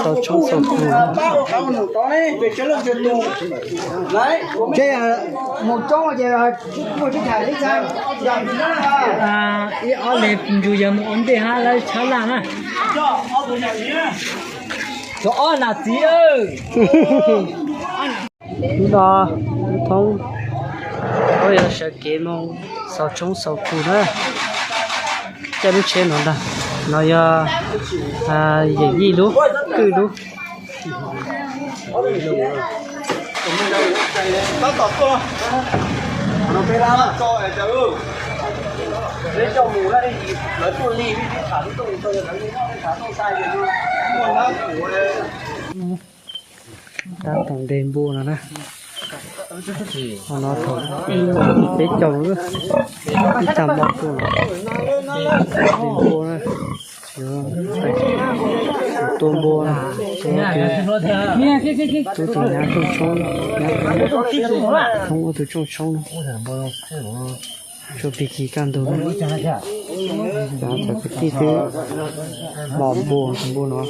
Tau tshoob xau tus. Ces mus coob ces muaj tib thaj li xwb. Ib ob leeg ntsug yog mus ua ntej hab lawv tshab laj na. Tso ob nam txiv. Hnub no lub thoob, ua yog sawv kev mus xaus tshoob xaus tus na. Caij lub tsheb no ntag, no yog Yeem Yij lub, Kwj lub. Tab tom ntes npua no na. Ho no thaum ib peb caug, ib tag npua tuaj, ntes npua na. Tua npua, tub tus nyab rooj tshoob, nyab rooj tshoob ua tus rooj tshoob no. Tsuas pig kis kaj ntug. Cov kwv tij twb mos npua, npua no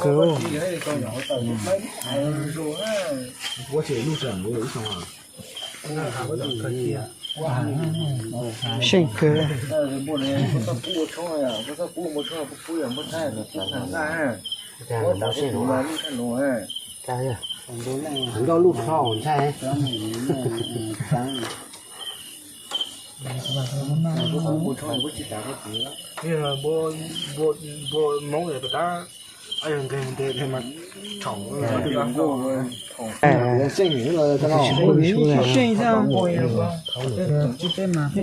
kawg. Seej kawg. Nkauj luj kho ntshai. Npua Hmoob tab, seej xwb,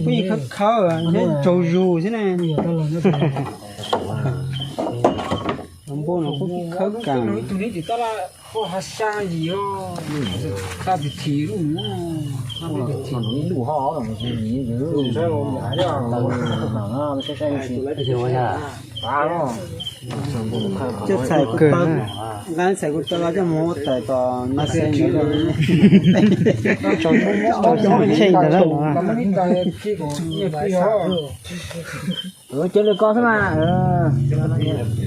pheej khawb khawb, tsaug zug xwb ne. Npua no kuj khawb kas. Coj txhais kawg, nqa txhais kuv tau los coj mus ua tais tom no xwb. Tau tsheb ntawd na. Cov li ko xwb mas.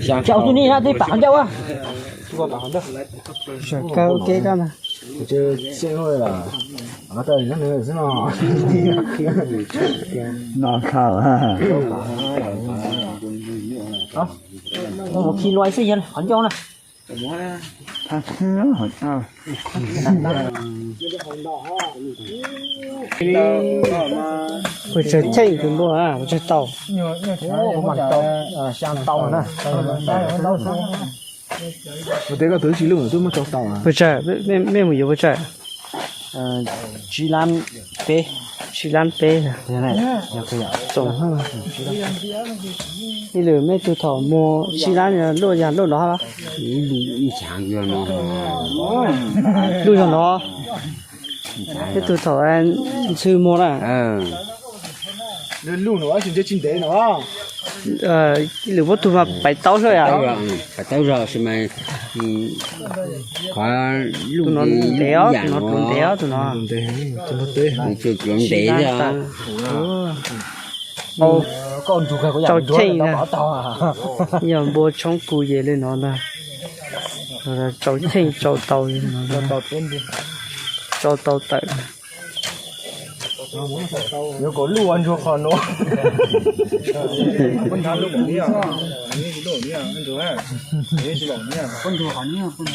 Xyaum tus ni na, tej pam qhov ncauj. Sawv kawg ua ke koj na. No khaus. Mus khi lua xwb yog qhov ncauj na. Puas tsawg cheej tus npua, puas tsawg tau? Xyaa tau na. Ua teb koj tus tsis luj twb muab tso tau. Puas tsawg, mej mus yuav puas tsawg? Tsib lab peb. Tsib lab peb. Txoom, ib lwm mej tug thaum muag tsib lab luj yog luj no los? Luj yog no. Mej tug thaum ntxhw muag na. Luj no tsis ntev no. Ib lwm muab tug mas paiv taub xwb yom. Paiv taub zog sis mas qhov tus no ntev os, tus no tus ntev os, tus no. Ntev. Tsau cheej na. Yog npua tshoob kus yes li no ntag. Tsau cheej tsau tau, tsau tau tawm. Yuav kom luj ua ntsuag qhov nuav.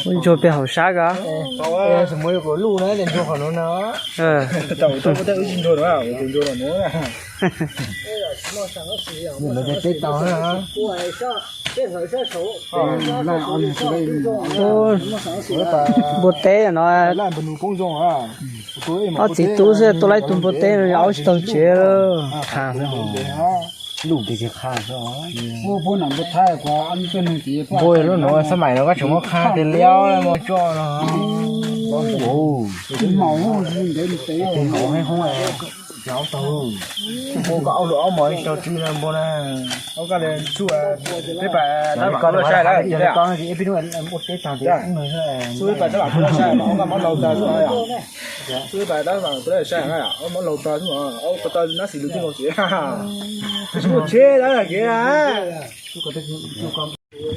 Ua ntsuag pem hauv sab ko. Yuav kom luj na, ntsuag qhov nuav no. Npua teb no. Ob txiv tub xwb tua laib tug npua teb no aub tsis taug tsev. Npua lub nuav xab maim no koj tseem muab qha tias liab muab tso no. Hauv heev hoob. Npua koj au lus ob mos ib sau tsib na npua na. Peb pais tab vam koj laj saib lawm. Xub peb pais tab vam koj laj saib mas ob koj mob laus tag xwb. Xub peb pais tab vam koj laj saib na, ob mob laus tag xwb, ob ko taw nab xis lus tij laug xwb. Tsis muaj tsheb dab kev na.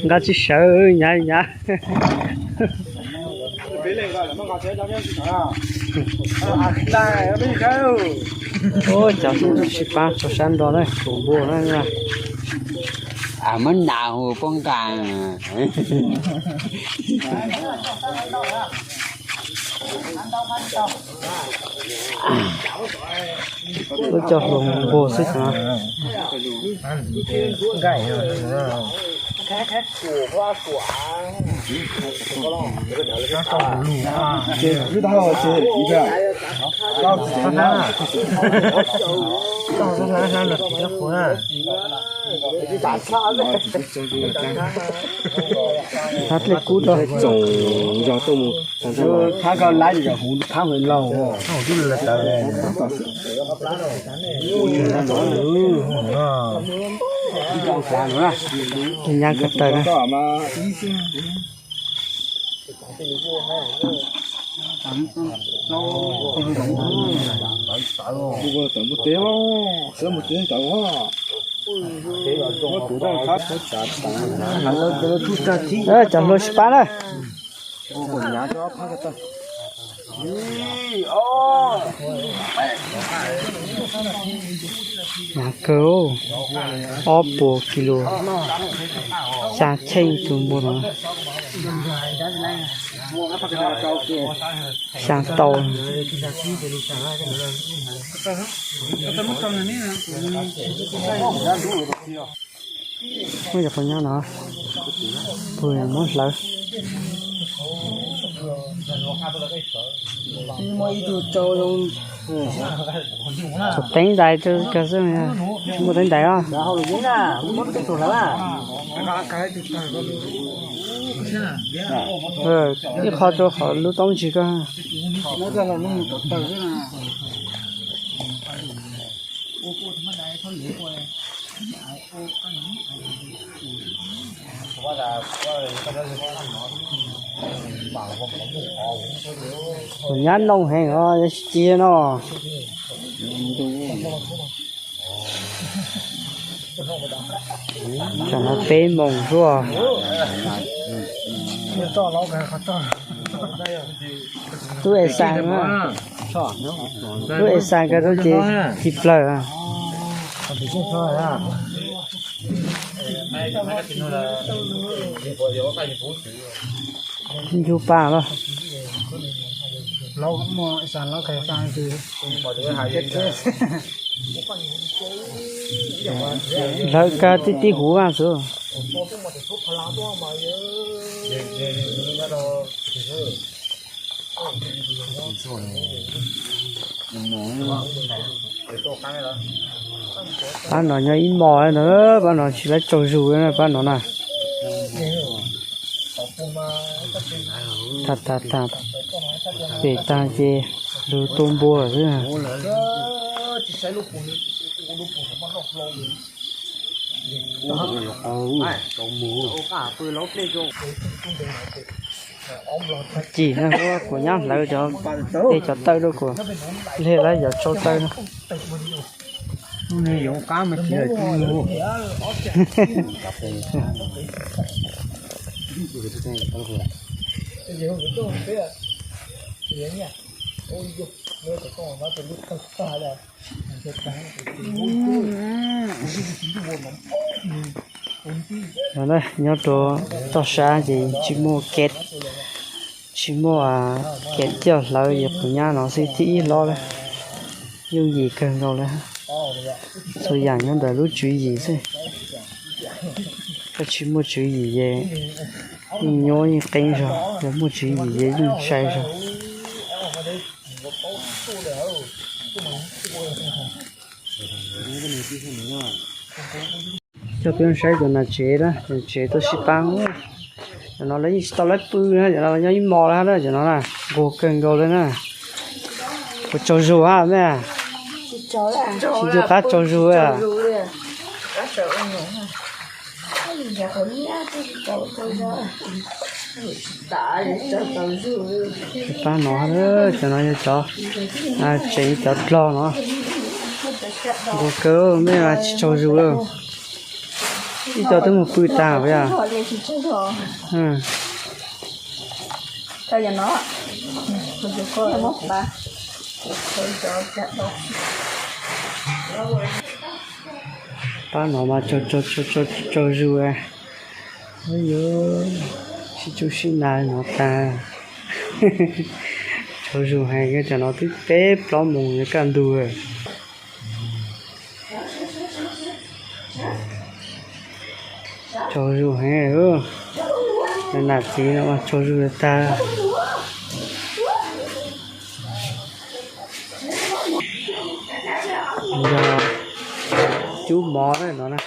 Nqa tsis sawv nyav nyav. Ua cov sib pab tso sab nrog na, tus npua na. Muab nas hu poob nqa. Lub cov hluas npua xwb no. Hab dlej kub rau tsoom zog tuaj mus. Hab koj laib zog huv thab hauv laug. Nyab ko taw na. Cov hluas sib pab na. Hnyav kawg, ob puas kis lus, xya cheej tus npua no. Xya tau. Muab cov quav nyab no, pug muab hlawv. Tsuas teeb ntais rau kawg xwb, tsis muaj teeb ntais os. Ib qho rau qhov lub toob ntsis kawg. Tus nyab nooj heev os, yog tsis cia no. Tsam no peb moos suab. Tub es xas, tub es xas kawg tau ces tiv plawg. Ncu pa los. Lawv kawg tib tib huv vaj xwb. Pab no nyob ib mos na, pab no tsis laib tsaug zug na pab no na. Tag tag tag, pem tag ces lug tua npua lawm xwb. Cim na, kuv nyab hlawv cov, tej cov taw rau kuv, lig lawv yuav tsau taw no. Nyob rau toj sab ces tsis muaj kev, tsis muaj kev coj hlawv, yog kuv nyab no xwb thib ib hlob lawm. Yooj yim kawg nkaus lawm. Txhua yam nyob ntawm lub tswv yim xwb. Koj tsis muaj tswv yim ces yeej nyuaj yeej qeeb zog, yog muaj tswv yim ces yeej sai zog. Coj peb saib cov nas tsev na, nas tsev tuaj sib pab. Cov no lawv yeej tsis tau lawv pw na, cov no nyob ib hmos lawm na, cov no na, nquag kawg nkaus lawm na. Puas tsaug zug hab me? Tsis ncu qab tsaug zug. Pab no, cov no yog cov tseem cov dlog no. Nquag kawg, mej mas tsis tsaug zug lawm. Ib co twb mus pw tag lawm. Pab no mas tsaug zug. Yuav sib tsuj sib na no tag. Tsaug zug heev, cov no twb peb plaub moos yuav kaj ntug. Tsaug zug heev. Nam txiv no tsaug zug tag. Yog cub mov no na.